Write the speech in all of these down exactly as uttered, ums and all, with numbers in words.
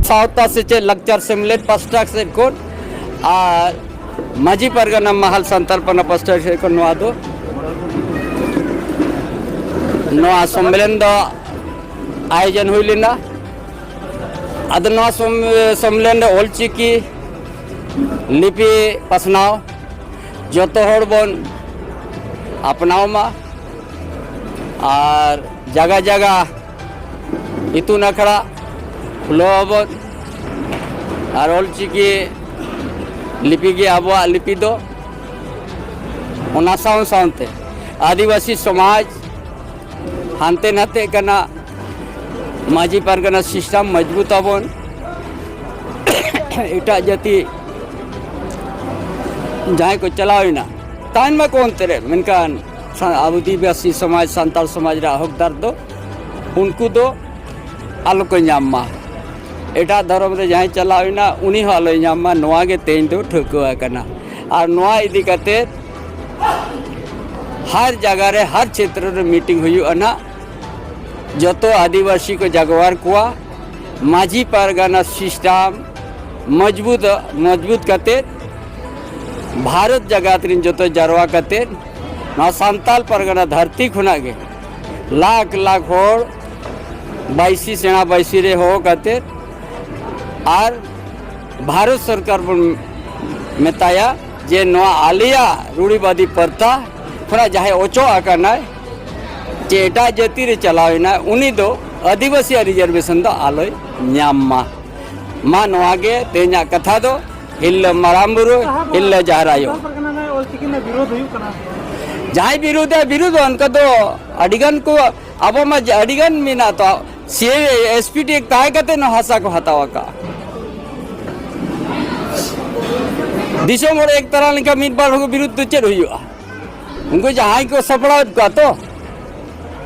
ᱥᱟᱶᱛᱟ ᱥᱮᱪᱮᱫ ᱞᱟᱠᱪᱟᱨ ᱥᱮᱢᱞᱮᱫ ᱯᱟᱥᱴᱟ ᱥᱮᱫ ᱠᱷᱚᱱ ᱟᱨ ᱢᱟᱹᱡᱷᱤ ᱯᱟᱨᱜᱟᱱᱟ ᱢᱟᱦᱟᱞ ᱥᱟᱱᱛᱟᱲ ᱯᱟᱨᱜᱟᱱᱟ ᱯᱟᱥᱴᱟ ᱥᱮᱫ ᱠᱷᱚᱱ ᱱᱚᱣᱟ ᱫᱚ, ᱱᱚᱣᱟ ᱥᱚᱢᱢᱮᱞᱚᱱ ᱫᱚ ᱟᱭᱳᱡᱚᱱ ᱦᱩᱭ ᱞᱮᱱᱟ᱾ ᱟᱫᱚ ᱱᱚᱣᱟ ᱥᱚᱢ-, ᱥᱚᱢᱢᱮᱞᱚᱱ ᱨᱮ ᱚᱞᱪᱤᱠᱤ ᱞᱤᱯᱤ ᱯᱟᱥᱱᱟᱣ ᱡᱚᱛᱚ ᱦᱚᱲ ᱵᱚᱱ ᱟᱯᱱᱟᱣ ᱢᱟ ᱟᱨ ᱡᱟᱭᱜᱟ ᱡᱟᱭᱜᱟ ᱤᱛᱩᱱ ᱟᱥᱲᱟ ᱠᱷᱩᱞᱟᱹᱣ ᱟᱵᱚᱱ᱾ ᱟᱨ ᱚᱞᱪᱤᱠᱤ ᱞᱤᱯᱤ ᱜᱮ ᱟᱵᱚᱣᱟᱜ ᱞᱤᱯᱤ ᱫᱚ᱾ ᱚᱱᱟ ᱥᱟᱶ ᱥᱟᱶᱛᱮ ᱟᱹᱫᱤᱵᱟᱹᱥᱤ ᱥᱚᱢᱟᱡᱽ ᱦᱟᱱᱛᱮ ᱱᱟᱛᱮᱜ ᱠᱟᱱᱟ᱾ ᱢᱟᱹᱡᱷᱤ ᱯᱟᱨᱜᱟᱱᱟ ᱥᱤᱥᱴᱮᱢ ᱢᱚᱡᱽᱵᱩᱛ ᱟᱵᱚᱱ᱾ ᱮᱴᱟᱜ ᱡᱟᱹᱛᱤ ᱡᱟᱦᱟᱸᱭ ᱠᱚ ᱪᱟᱞᱟᱣ ᱮᱱᱟ, ᱛᱟᱦᱮᱱ ᱢᱟᱠᱚ ᱚᱱᱛᱮ ᱨᱮ, ᱢᱮᱱᱠᱷᱟᱱ ᱥᱟ-, ᱟᱹᱫᱤᱵᱟᱹᱥᱤ ᱥᱚᱢᱟᱡᱽ, ᱥᱟᱱᱛᱟᱲ ᱥᱚᱢᱟᱡᱽ ᱨᱮᱭᱟᱜ ᱦᱚᱠᱫᱟᱨ ᱫᱚ ᱩᱱᱠᱩ ᱫᱚ ᱟᱞᱚ ᱠᱚ ᱧᱟᱢ ᱢᱟ᱾ ᱮᱴᱟᱜ ᱫᱷᱚᱨᱚᱢ ᱨᱮ ᱡᱟᱦᱟᱸᱭ ᱪᱟᱞᱟᱣ ᱮᱱᱟ, ᱩᱱᱤ ᱦᱚᱸ ᱟᱞᱚᱭ ᱧᱟᱢ ᱢᱟ, ᱱᱚᱣᱟ ᱜᱮ ᱛᱮᱦᱮᱧ ᱫᱚ ᱴᱷᱟᱹᱣᱠᱟᱹ ᱟᱠᱟᱱᱟ᱾ ᱟᱨ ᱱᱚᱣᱟ ᱤᱫᱤ ᱠᱟᱛᱮ ᱦᱟᱨ ᱡᱟᱭᱜᱟ ᱨᱮ, ᱦᱟᱨ ᱪᱷᱮᱛᱨᱚ ᱨᱮ ᱢᱤᱴᱤᱝ ᱦᱩᱭᱩᱜᱼᱟ ᱱᱟᱜ᱾ ᱡᱚᱛᱚ ᱟᱹᱫᱤᱵᱟᱹᱥᱤ ᱠᱚ ᱡᱟᱜᱣᱟᱨ ᱠᱚᱣᱟ, ᱢᱟᱹᱡᱷᱤ ᱯᱟᱨᱜᱟᱱᱟ ᱥᱤᱥᱴᱮᱢ ᱢᱚᱡᱽᱵᱩᱛ, ᱢᱚᱡᱽᱵᱩᱛ ᱠᱟᱛᱮ ᱵᱷᱟᱨᱚᱛ ᱡᱟᱠᱟᱛ ᱨᱮᱱ ᱡᱚᱛᱚ ᱡᱟᱨᱣᱟ ᱠᱟᱛᱮ ᱱᱚᱣᱟ ᱥᱟᱱᱛᱟᱞ ᱯᱟᱨᱜᱟᱱᱟ ᱫᱷᱟᱹᱨᱛᱤ ᱠᱷᱚᱱᱟᱜ ᱜᱮ ᱞᱟᱠᱷ ᱞᱟᱠᱷ ᱦᱚᱲ ᱵᱟᱭᱥᱤ ᱥᱮᱬᱟ ᱵᱟᱭᱥᱤ ᱨᱮ ᱦᱚᱦᱚ ᱠᱟᱛᱮ ᱟᱨ ᱵᱷᱟᱨᱚᱛ ᱥᱚᱨᱠᱟᱨ ᱵᱚᱱ ᱢᱮᱛᱟᱭᱟ ᱡᱮ ᱱᱚᱣᱟ ᱟᱞᱮᱭᱟᱜ ᱨᱩᱲᱤᱵᱟᱫᱤ ᱯᱨᱚᱛᱷᱟ ᱠᱷᱚᱱᱟᱜ ᱡᱟᱦᱟᱸᱭ ᱚᱪᱚᱜ ᱟᱠᱟᱱᱟᱭ, ᱪᱮ ᱮᱴᱟᱜ ᱡᱟᱹᱛᱤ ᱨᱮ ᱪᱟᱞᱟᱣ ᱮᱱᱟ, ᱩᱱᱤ ᱫᱚ ᱟᱹᱫᱤᱵᱟᱹᱥᱤᱭᱟᱜ ᱨᱤᱡᱟᱨᱵᱷᱮᱥᱚᱱ ᱫᱚ ᱟᱞᱚᱭ ᱧᱟᱢ ᱢᱟ᱾ ᱢᱟ ᱱᱚᱣᱟ ᱜᱮ ᱛᱮᱦᱮᱧᱟᱜ ᱠᱟᱛᱷᱟ ᱫᱚ, ᱦᱤᱞᱞᱟᱹ ᱢᱟᱨᱟᱝ ᱵᱩᱨᱩ, ᱦᱤᱞᱞᱟᱹ ᱡᱟᱦᱮᱨ ᱟᱭᱳ᱾ ᱥᱟᱱᱛᱟᱲ ᱯᱟᱨᱜᱟᱱᱟ ᱨᱮ ᱚᱞᱪᱤᱠᱤ ᱨᱮᱱᱟᱜ ᱵᱤᱨᱳᱫ ᱦᱩᱭᱩᱜ ᱠᱟᱱᱟ᱾ ᱡᱟᱦᱟᱸᱭ ᱵᱤᱨᱳᱫᱟ, ᱵᱤᱨᱳᱫ ᱚᱱᱠᱟ ᱫᱚ ᱟᱹᱰᱤᱜᱟᱱ ᱠᱚ, ᱟᱵᱚ ᱢᱟ ᱡᱟ-, ᱟᱹᱰᱤᱜᱟᱱ ᱢᱮᱱᱟᱜ ᱛᱚ, ᱥᱤ ᱮ, ᱮᱥ ᱯᱤ ᱴᱤ ᱛᱟᱦᱮᱸ ᱠᱟᱛᱮ ᱱᱚᱣᱟ ᱦᱟᱥᱟ ᱠᱚ ᱦᱟᱛᱟᱣ ᱟᱠᱟᱫᱼᱟ᱾ ᱫᱤᱥᱚᱢ ᱦᱚᱲ ᱮᱠ ᱛᱟᱨᱟ ᱞᱮᱱᱠᱷᱟᱱ ᱢᱤᱫ ᱵᱟᱨ ᱦᱚᱲ ᱵᱤᱨᱩᱫᱽ ᱫᱚ ᱪᱮᱫ ᱦᱩᱭᱩᱜᱼᱟ? ᱩᱱᱠᱩ ᱡᱟᱦᱟᱸᱭ ᱠᱚ ᱥᱟᱯᱲᱟᱣᱮᱫ ᱠᱚᱣᱟ ᱛᱚ,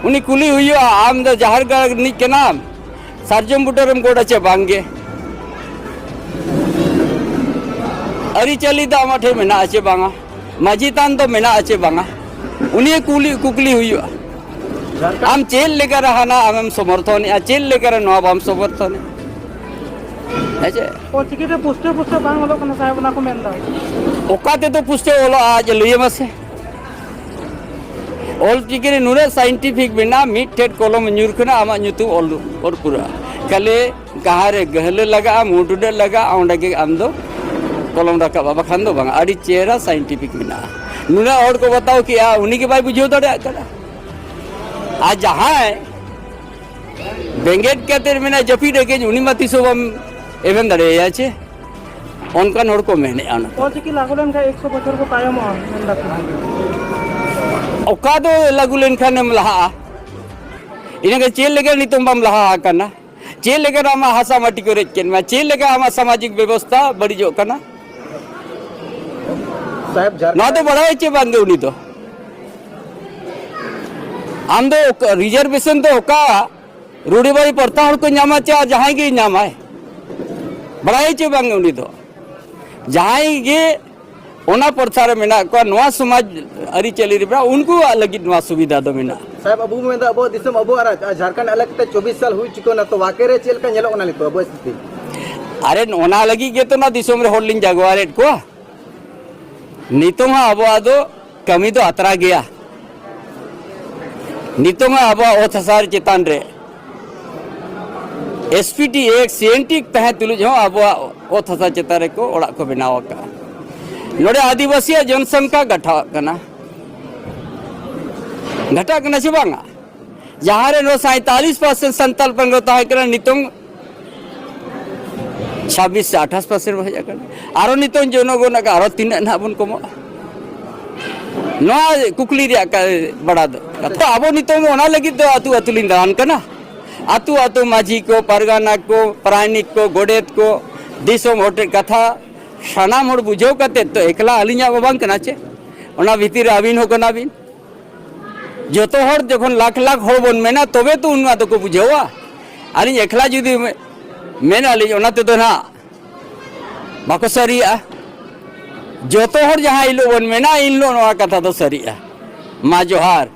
ᱩᱱᱤ ᱠᱩᱞᱤ ᱦᱩᱭᱩᱜᱼᱟ, "ᱟᱢ ᱫᱚ ᱡᱟᱦᱮᱨ ᱜᱟᱲ ᱨᱤᱱᱤᱡ ᱠᱟᱱᱟᱢ, ᱥᱟᱨᱡᱚᱢ ᱵᱩᱴᱟᱹ ᱨᱮᱢ ᱜᱚᱰᱟ ᱪᱮ ᱵᱟᱝ ᱜᱮ? ᱟᱹᱨᱤᱪᱟᱹᱞᱤ ᱫᱚ ᱟᱢᱟᱜ ᱴᱷᱮᱱ ᱢᱮᱱᱟᱜᱼᱟ ᱪᱮ ᱵᱟᱝᱟ? ᱢᱟᱹᱡᱷᱤ ᱛᱷᱟᱱ ᱫᱚ ᱢᱮᱱᱟᱜᱼᱟ ᱪᱮ ᱵᱟᱝᱟ?" ᱩᱱᱤ ᱠᱩᱞᱤ, ᱠᱩᱠᱞᱤ ᱦᱩᱭᱩᱜᱼᱟ᱾ ᱟᱢ ᱪᱮᱫ ᱞᱮᱠᱟᱨᱮ ᱦᱟᱱᱟ ᱟᱢᱮᱢ ᱥᱚᱢᱚᱨᱛᱷᱚᱱᱮᱜᱼᱟ, ᱪᱮᱫ ᱞᱮᱠᱟᱨᱮ ᱱᱚᱣᱟ ᱵᱟᱢ ᱥᱚᱢᱚᱨᱛᱷᱚᱱᱮᱜᱼᱟ? ᱦᱮᱸ ᱪᱮ? ᱚᱞ ᱪᱤᱠᱤ ᱛᱮ ᱯᱩᱥᱴᱟᱹᱣ ᱯᱩᱥᱴᱟᱹᱣ ᱵᱟᱝ ᱚᱞᱚᱜ ᱠᱟᱱᱟ ᱥᱟᱦᱮᱵᱽ, ᱚᱱᱟ ᱠᱚ ᱢᱮᱱᱫᱟ᱾ ᱚᱠᱟ ᱛᱮᱫᱚ ᱯᱩᱥᱴᱟᱹᱣ ᱚᱞᱚᱜᱼᱟ? ᱟᱡ ᱞᱟᱹᱭ ᱢᱟᱥᱮ᱾ ᱚᱞ ᱪᱤᱠᱤ ᱨᱮ ᱱᱩᱱᱟᱹᱜ ᱥᱟᱭᱮᱱᱴᱤᱯᱷᱤᱠ ᱢᱮᱱᱟᱜᱼᱟ, ᱢᱤᱫ ᱴᱷᱮᱱ ᱠᱚᱞᱚᱢ ᱧᱩᱨ ᱠᱟᱱᱟ, ᱟᱢᱟᱜ ᱧᱩᱛᱩᱢ ᱚᱞ, ᱚᱞ ᱯᱩᱨᱟᱹᱜᱼᱟ᱾ ᱠᱷᱟᱹᱞᱤ ᱡᱟᱦᱟᱸ ᱨᱮ ᱜᱟᱹᱦᱞᱟᱹ ᱞᱟᱜᱟᱜᱼᱟ, ᱢᱩ ᱴᱩᱰᱟᱹᱜ ᱞᱟᱜᱟᱜᱼᱟ, ᱚᱸᱰᱮ ᱜᱮ ᱟᱢ ᱫᱚ ᱠᱚᱞᱚᱢ ᱨᱟᱠᱟᱵᱼᱟ, ᱵᱟᱠᱷᱟᱱ ᱫᱚ ᱵᱟᱝ᱾ ᱟᱹᱰᱤ ᱪᱮᱦᱨᱟ ᱥᱟᱭᱮᱱᱴᱤᱯᱷᱤᱠ ᱢᱮᱱᱟᱜᱼᱟ᱾ ᱱᱩᱱᱟᱹᱜ ᱦᱚᱲ ᱠᱚ ᱵᱟᱛᱟᱣ ᱠᱮᱜᱼᱟ, ᱩᱱᱤ ᱜᱮ ᱵᱟᱭ ᱵᱩᱡᱷᱟᱹᱣ ᱫᱟᱲᱮᱭᱟᱜ ᱠᱟᱱᱟ᱾ ᱟᱨ ᱡᱟᱦᱟᱸᱭ ᱵᱮᱸᱜᱮᱫ ᱠᱟᱛᱮ ᱢᱮᱱᱟ ᱡᱟᱹᱯᱤᱫ ᱟᱹᱜᱟᱹᱧ, ᱩᱱᱤ ᱢᱟ ᱛᱤᱥ ᱦᱚᱸ ᱵᱟᱢ ᱮᱵᱷᱮᱱ ᱫᱟᱲᱮᱭᱟᱭᱟ ᱪᱮ? ᱚᱱᱠᱟᱱ ᱦᱚᱲ ᱠᱚ ᱢᱮᱱᱮᱫᱼᱟ ᱚᱱᱟ᱾ ᱚᱞᱪᱤᱠᱤ ᱞᱟᱹᱜᱩ ᱞᱮᱱᱠᱷᱟᱱ ᱮᱠᱥᱚ ᱵᱚᱪᱷᱚᱨ ᱠᱚ ᱛᱟᱭᱚᱢᱚᱜᱼᱟ ᱢᱮᱱ ᱫᱟᱠᱚ᱾ ᱚᱠᱟ ᱫᱚ ᱞᱟᱹᱜᱩ ᱞᱮᱱᱠᱷᱟᱱᱮᱢ ᱞᱟᱦᱟᱜᱼᱟ? ᱤᱱᱟᱹᱜᱮ ᱪᱮᱫ ᱞᱮᱠᱟ ᱱᱤᱛᱚᱝ ᱵᱟᱢ ᱞᱟᱦᱟ ᱟᱠᱟᱱᱟ? ᱪᱮᱫ ᱞᱮᱠᱟ ᱟᱢᱟᱜ ᱦᱟᱥᱟ ᱢᱟᱹᱴᱤ ᱠᱚ ᱨᱮᱡ ᱠᱮᱫ ᱢᱮᱭᱟ? ᱪᱮᱫ ᱞᱮᱠᱟ ᱟᱢᱟᱜ ᱥᱟᱢᱟᱡᱤᱠ ᱵᱮᱵᱚᱥᱛᱷᱟ ᱵᱟᱹᱲᱤᱡᱚᱜ ᱠᱟᱱᱟ? ᱥᱟᱦᱮᱵᱽ, ᱡᱷᱟᱲᱠᱷᱚᱸᱰ ᱱᱚᱣᱟ ᱫᱚ ᱵᱟᱲᱟᱭ ᱪᱮ ᱵᱟᱝ ᱜᱮ ᱩᱱᱤ ᱫᱚ? ᱟᱢ ᱫᱚ ᱚᱠᱟ, ᱨᱤᱡᱟᱨᱵᱷᱮᱥᱚᱱ ᱫᱚ ᱚᱠᱟ ᱨᱩᱰᱤ ᱵᱟᱹᱲᱤ ᱯᱨᱚᱛᱷᱟ ᱦᱚᱲ ᱠᱚ ᱧᱟᱢᱟ ᱪᱮ ᱟᱨ ᱡᱟᱦᱟᱸᱭ ᱜᱮᱭ ᱧᱟᱢᱟᱭ? ᱵᱟᱲᱟᱭ ᱪᱮ ᱵᱟᱝ ᱩᱱᱤ ᱫᱚ? ᱡᱟᱦᱟᱸᱭ ᱜᱮ ᱚᱱᱟ ᱯᱨᱚᱛᱷᱟ ᱨᱮ ᱢᱮᱱᱟᱜ ᱠᱚᱣᱟ, ᱱᱚᱣᱟ ᱥᱚᱢᱟᱡᱽ ᱟᱹᱨᱤᱪᱟᱹᱞᱤ ᱨᱮ ᱢᱮᱱᱟᱜ, ᱩᱱᱠᱩᱣᱟᱜ ᱞᱟᱹᱜᱤᱫ ᱱᱚᱣᱟ ᱥᱩᱵᱤᱫᱷᱟ ᱫᱚ ᱢᱮᱱᱟᱜᱼᱟ᱾ ᱥᱟᱦᱮᱵᱽ, ᱟᱵᱚ ᱵᱚᱱ ᱢᱮᱱᱫᱟ ᱟᱵᱚᱣᱟᱜ ᱫᱤᱥᱚᱢ ᱟᱵᱚᱣᱟᱜ ᱨᱟᱡᱽ, ᱟᱨ ᱡᱷᱟᱲᱠᱷᱚᱸᱰ ᱟᱞᱟᱜᱽ ᱠᱟᱛᱮ ᱪᱚᱵᱵᱤᱥ ᱥᱟᱞ ᱦᱩᱭ ᱪᱩᱠᱟᱹᱣ ᱮᱱᱟ, ᱛᱚ ᱣᱟᱠᱮ ᱨᱮ ᱪᱮᱫ ᱞᱮᱠᱟ ᱧᱮᱞᱚᱜ ᱠᱟᱱᱟ ᱱᱤᱛᱚᱜ ᱟᱵᱚᱣᱟᱜ ᱥᱛᱷᱤᱛᱤ? ᱟᱨᱮ, ᱚᱱᱟ ᱞᱟᱹᱜᱤᱫ ᱜᱮᱛᱚ ᱱᱚᱣᱟ ᱫᱤᱥᱚᱢ ᱨᱮ ᱦᱚᱲ ᱞᱤᱧ ᱡᱟᱜᱣᱟᱨᱮᱫ ᱠᱚᱣᱟ᱾ ᱱᱤᱛᱚᱝ ᱦᱚᱸ ᱟᱵᱚᱣᱟᱜ ᱫᱚ ᱠᱟᱹᱢᱤ ᱫᱚ ᱟᱛᱨᱟ ᱜᱮᱭᱟ᱾ ᱱᱤᱛᱚᱝ ᱦᱚᱸ ᱟᱵᱚᱣᱟᱜ ᱚᱛ ᱦᱟᱥᱟ ᱪᱮᱛᱟᱱ ᱨᱮ ᱮᱥ ᱯᱤ ᱴᱤ ᱮᱠᱴ, ᱥᱤ ᱮᱱ ᱴᱤ ᱮᱠᱴ ᱛᱟᱦᱮᱸ ᱛᱩᱞᱩᱡ ᱦᱚᱸ ᱟᱵᱚᱣᱟᱜ ᱚᱛ ᱦᱟᱥᱟ ᱪᱮᱛᱟᱱ ᱨᱮᱠᱚ ᱚᱲᱟᱜ ᱠᱚ ᱵᱮᱱᱟᱣ ᱟᱠᱟᱫᱼᱟ᱾ ᱱᱚᱰᱮ ᱟᱹᱫᱤᱵᱟᱹᱥᱤᱭᱟᱜ ᱡᱚᱱᱥᱚᱝᱠᱷᱟ ᱜᱷᱟᱴᱟᱜ ᱠᱟᱱᱟ, ᱜᱷᱟᱴᱟᱜ ᱠᱟᱱᱟ ᱥᱮ ᱵᱟᱝᱟ? ᱡᱟᱦᱟᱸ ᱨᱮ ᱱᱚᱣᱟ ᱥᱟᱭᱛᱟᱞᱤᱥ ᱯᱟᱨᱥᱮᱱᱴ ᱥᱟᱱᱛᱟᱲ ᱯᱟᱹᱨᱜᱟᱹᱱ ᱛᱟᱦᱮᱸ ᱠᱟᱱᱟ, ᱱᱤᱛᱚᱝ ᱪᱷᱟᱵᱵᱤᱥ ᱥᱮ ᱟᱴᱷᱟᱥ ᱯᱟᱨᱥᱮᱱᱴ ᱦᱮᱡ ᱟᱠᱟᱱᱟ᱾ ᱟᱨᱚ ᱱᱤᱛᱚᱝ ᱡᱚᱱᱚᱜᱚᱱ ᱟᱜ ᱟᱨᱚ ᱛᱤᱱᱟᱹᱜ ᱱᱟᱦᱟᱜ ᱵᱚᱱ ᱠᱚᱢᱚᱜᱼᱟ? ᱱᱚᱣᱟ ᱠᱩᱠᱞᱤ ᱨᱮᱭᱟᱜ ᱠᱟ-, ᱵᱟᱲᱟ ᱫᱚ ᱠᱟᱛᱷᱟ᱾ ᱟᱵᱚ ᱱᱤᱛᱚᱝ ᱚᱱᱟ ᱞᱟᱹᱜᱤᱫ ᱫᱚ ᱟᱹᱛᱩ ᱟᱹᱛᱩ ᱞᱤᱧ ᱫᱟᱬᱟᱱ ᱠᱟᱱᱟ᱾ ᱟᱹᱛᱩ ᱟᱹᱛᱩ ᱢᱟᱹᱡᱷᱤ ᱠᱚ, ᱯᱟᱨᱜᱟᱱᱟ ᱠᱚ, ᱯᱟᱨᱟᱭᱱᱤᱠ ᱠᱚ, ᱜᱚᱰᱮᱛ ᱠᱚ, ᱫᱤᱥᱚᱢ ᱦᱚᱲ ᱴᱷᱮᱱ ᱠᱟᱛᱷᱟ ᱥᱟᱱᱟᱢ ᱦᱚᱲ ᱵᱩᱡᱷᱟᱹᱣ ᱠᱟᱛᱮ ᱛᱚ ᱮᱠᱞᱟ ᱟᱹᱞᱤᱧᱟᱜ ᱢᱟ ᱵᱟᱝ ᱠᱟᱱᱟ ᱪᱮ, ᱚᱱᱟ ᱵᱷᱤᱛᱤᱨ ᱨᱮ ᱟᱹᱵᱤᱱ ᱦᱚᱸ ᱠᱟᱱᱟ ᱵᱤᱱ᱾ ᱡᱚᱛᱚ ᱦᱚᱲ ᱡᱚᱠᱷᱚᱱ ᱞᱟᱠᱷ ᱞᱟᱠᱷ ᱦᱚᱲ ᱵᱚᱱ ᱢᱮᱱᱟ, ᱛᱚᱵᱮ ᱛᱚ ᱩᱱᱢᱟ ᱫᱚᱠᱚ ᱵᱩᱡᱷᱟᱹᱣᱟ᱾ ᱟᱹᱞᱤᱧ ᱮᱠᱞᱟ ᱡᱩᱫᱤ ᱢᱮ-, ᱢᱮᱱ ᱟᱹᱞᱤᱧ, ᱚᱱᱟ ᱛᱮᱫᱚ ᱱᱟᱦᱟᱜ ᱵᱟᱠᱚ ᱥᱟᱹᱨᱤᱭᱟᱜᱼᱟ᱾ ᱡᱚᱛᱚ ᱦᱚᱲ ᱡᱟᱦᱟᱸ ᱦᱤᱞᱳᱜ ᱵᱚᱱ ᱢᱮᱱᱟ, ᱮᱱ ᱦᱤᱞᱳᱜ ᱱᱚᱣᱟ ᱠᱟᱛᱷᱟ ᱫᱚ ᱥᱟᱹᱨᱤᱜᱼᱟ᱾ ᱢᱟ ᱡᱚᱦᱟᱨ᱾